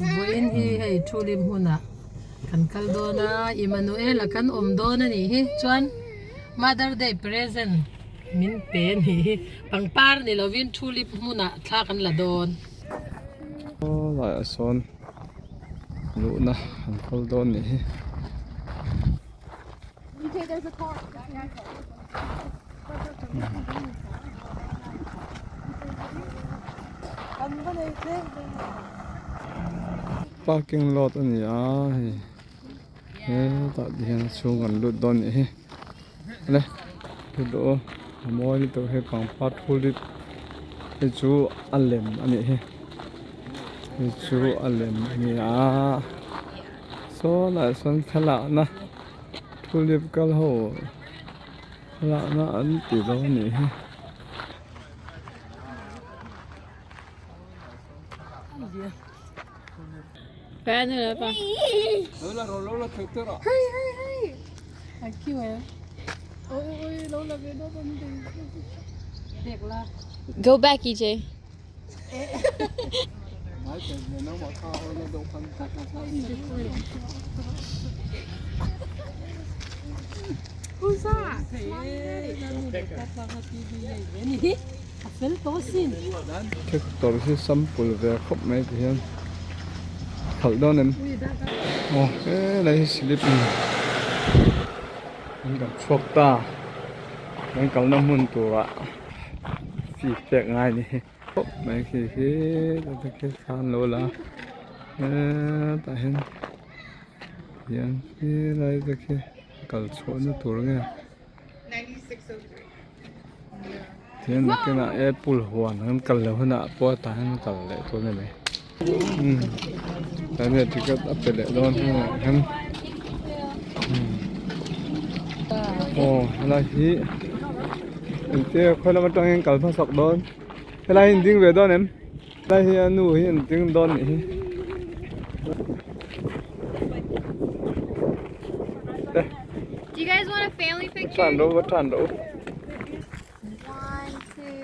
Vawiin hi hei Tulip hmunah kan kal dawn a, Emmanuel-a kan awm dawn a nih hi. Chuan Mother Day present min pe a nih hi. Pangpar ni lovin Tulip hmunah thla kan la dawn. Aw laiah sawn luhna an kal dawn a nih hi. Parking lot a ni a hei hetah te hian a chhung an lut dawn anih hi le lut rawh u a mawi lutuk hei pangpar tulip hei chu a lem a nih hi hei chu a lem a ni a saw lai sawn thlalakna tulip kal ho thlalakna an ti dawn a nih hi. Go back EJ. Tractor hi sample ve khawp mai ti hian khalh dawn em aw helai hi slip a ni an kan chhuak ta kan kalna hmun turah fee pek ngai a ni khawp mai khi khi khi khan lo la hetah hian hian helai te khi kal chhuahna tur nge. Tihian nakinah apple huan an kal leh hunah pawh tah hian kal leh tur a ni mai umm tah hian ticket a pe leh dawn hunah hian aw helai hi engtia khawi lam atangin kal hmasak dawn helai hi in ding ve dawn em helai hi a nu hi an ding dawn anih hi. Do you guys want a family picture? Tran ro va tran ro. One, two.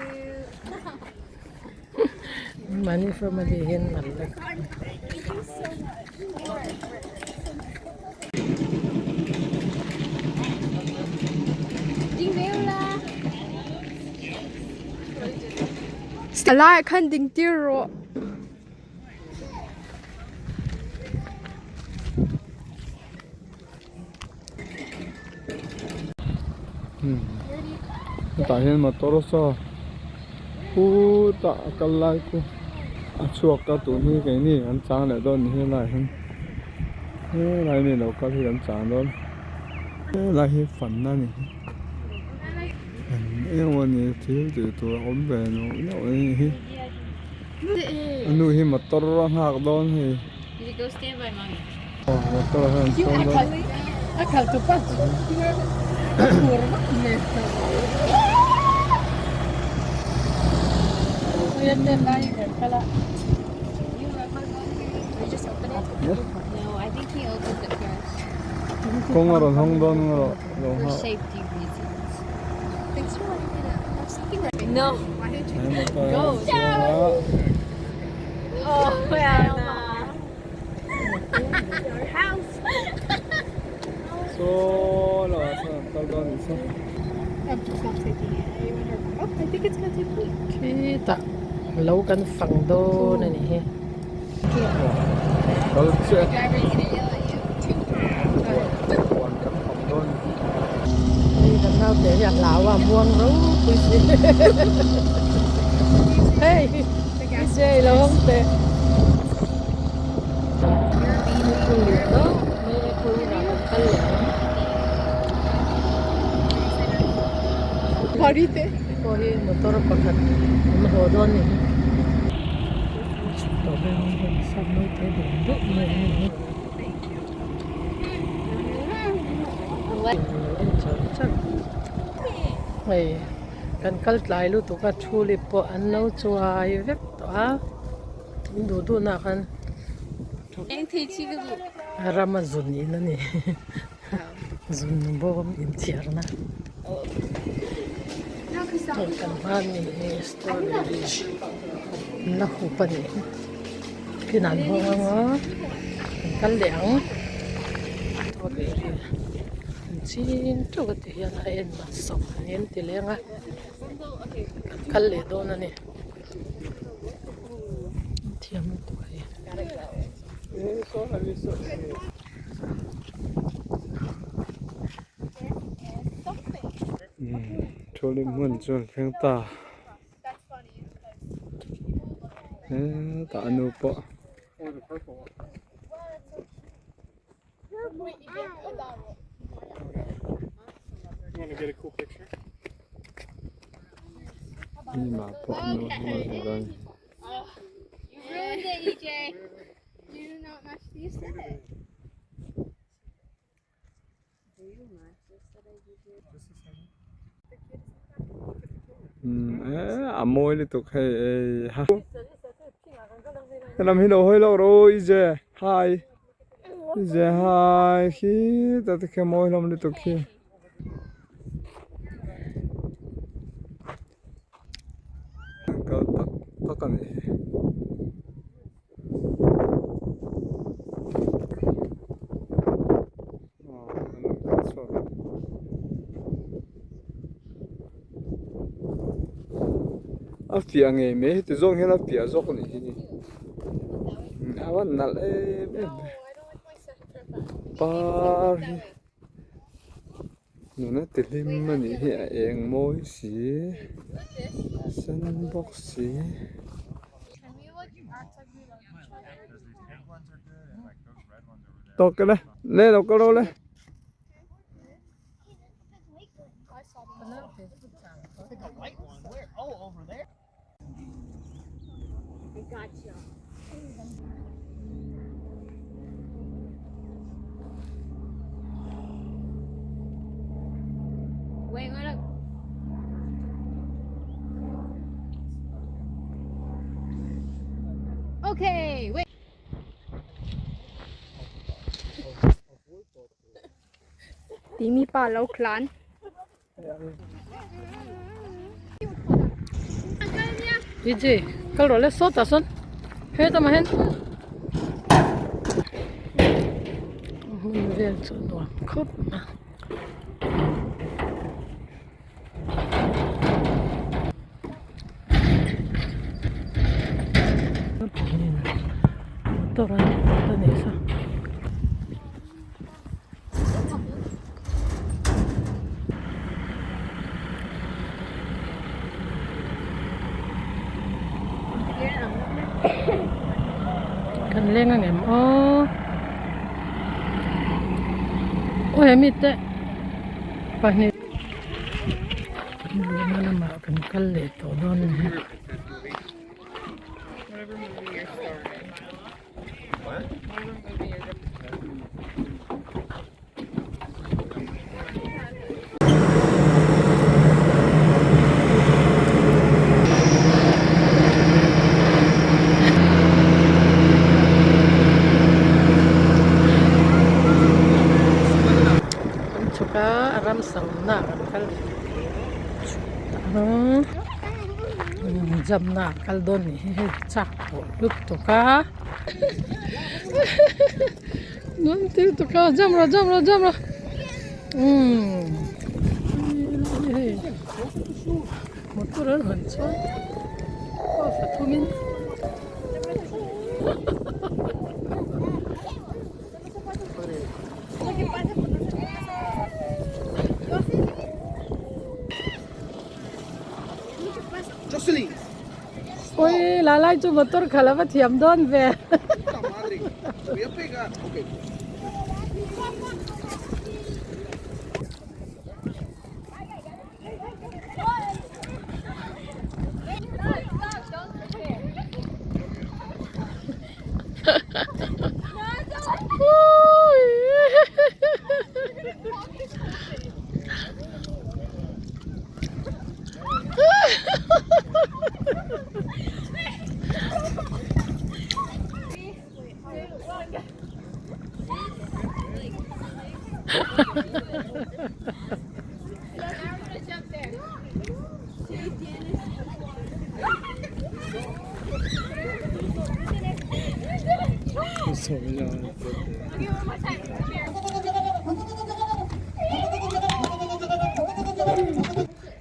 Money from a hian man vek. Thank you so much. Ding ve la. Lai khan ding tir rawh. Hetah hian motor saw khutah a kal lai khu a chhuak a tun hi keini kan chang leh dawn ni helaiah hian helai mi lo kal hi kan chang dawn helai hi fanna a ni eng emaw ni thil tih tur a awm ve nuah nuah a nih hi a nu hi motor a nghak dawn hei. Motor ah hian an chuang dawn. Kawng a rawn hawng dawn erawh lo nghak. He motor ah hian an chuang a. Saw lamah sawn an kal dawn anih chu. Khitah lo kan fang dawn a nih hi. Kal chiah huan kan fang dawn. Hei kan naute hi a hlau a muang ropui si. Hei Jay lo hawng teh. Pawh hi motor pakhat an haw dawn a ni hi. Hei kan kal tlai lutuk a tulip pawh an lo chuai vek tawh a in duh duh nah khan rama zun in a ni zun bawm inthiar na hei kan hma ami hi strawberry la hup a ni. Nakinah an hawng ang a, an kal leh ang. Strawberry an ching teuh a ti hian a en man sawm an en ti leng a, kan kal leh dawn a ni. Thiam lutuk a ni. Tulip hmun chu an thleng ta. Hetah nu pawh. Mah pawh nu a ni dawn. A mawi lutuk hei ei ha helam hi lo hawi lawk rawh i je hi i je hi khi tah te khi a mawi hlawm lutuk khi. Kal tak tak a nih hi. A fiah ngei mai heti zawng hian a fiah zawk a nih hi a va nalh em em ve par hi nuna ti hlim a nih hi a eng mawi si sen bawk si. Tawk le le lo kal rawh le. Okay, wait. Timi pa lo tlan. DJ kal rawh le sawtah sawn hetah hian hmun vel chu nuam khawp a. Motor a ni tawp a ni sa. Kan leng ang em aw. Aw hemi te pahnih. Luhna lamah kan kal leh tawh dawn a ni. Kan chhuk a a ramsa awmna ah kan kal ang jamna ah kal dawn nih hi hei chak tawh lutuk a nuam ti lutuk a jam rawh jam rawh jam rawh umm hei motor an rawn chuang aw pathumin. Ui la lai chu motor khalh a va thiam dawn ve.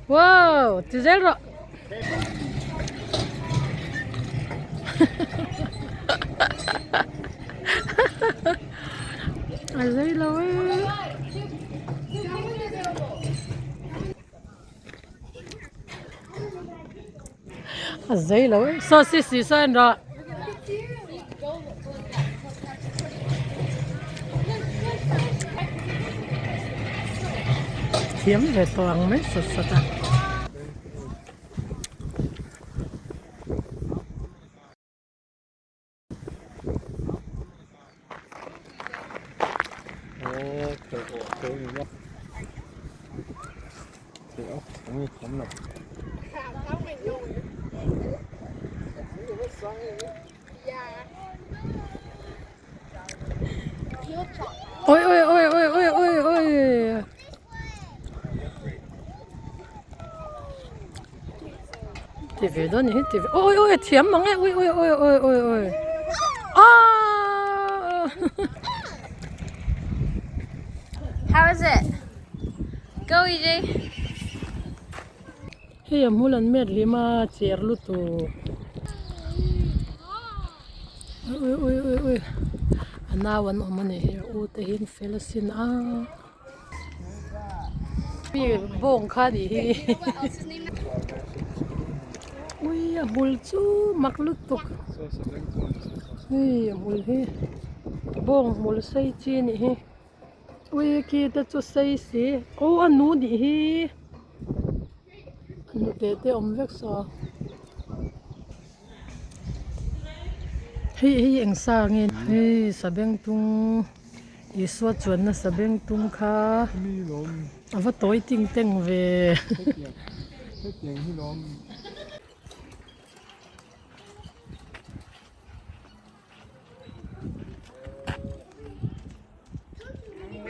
Wow, ti zel rawh. A zei lo e. A zei lo e. Saw si si saw en rawh. Thiam ve tawh ang mai sawt sawt a. Ôi ôi ôi ôi ôi ôi ôi. Ti ve dawn ni hi ti ve oi oi a thiam mang e ui ui oi oi oi oi aaa. How is it? Go EJ. Hei a hmul an met hlim a cher lutuk ui ui ui ui a nau an awm a ni hi a u te hi an fel asin a. Mi bawng kha nih hi ui a hmul chu mak lutuk hei a hmul hi bawng hmul sei chi a nih hi ui khi te chu sei si aw a nu nih hi a hnute te awm vek saw hei hei eng sa nge hei sabengtung. Isua chuanna sabeng tum kha a va tawi ting teng ve.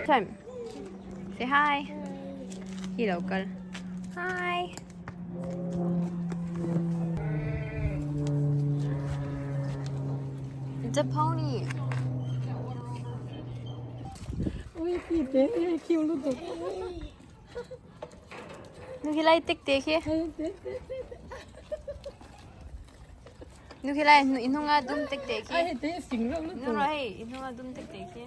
Time. Say hi. Hi lo kal. Hi. It's a pony. Ui khi te e khiu lutuk. Nu khi lai tik te khi. Nu khi lai nu inhunga dum tik te khi. Ai te sing reuh lutuk. Nu rồi hei inhunga dum tik te khi.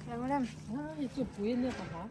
Lem lem. Ai chu pui ania ka ha.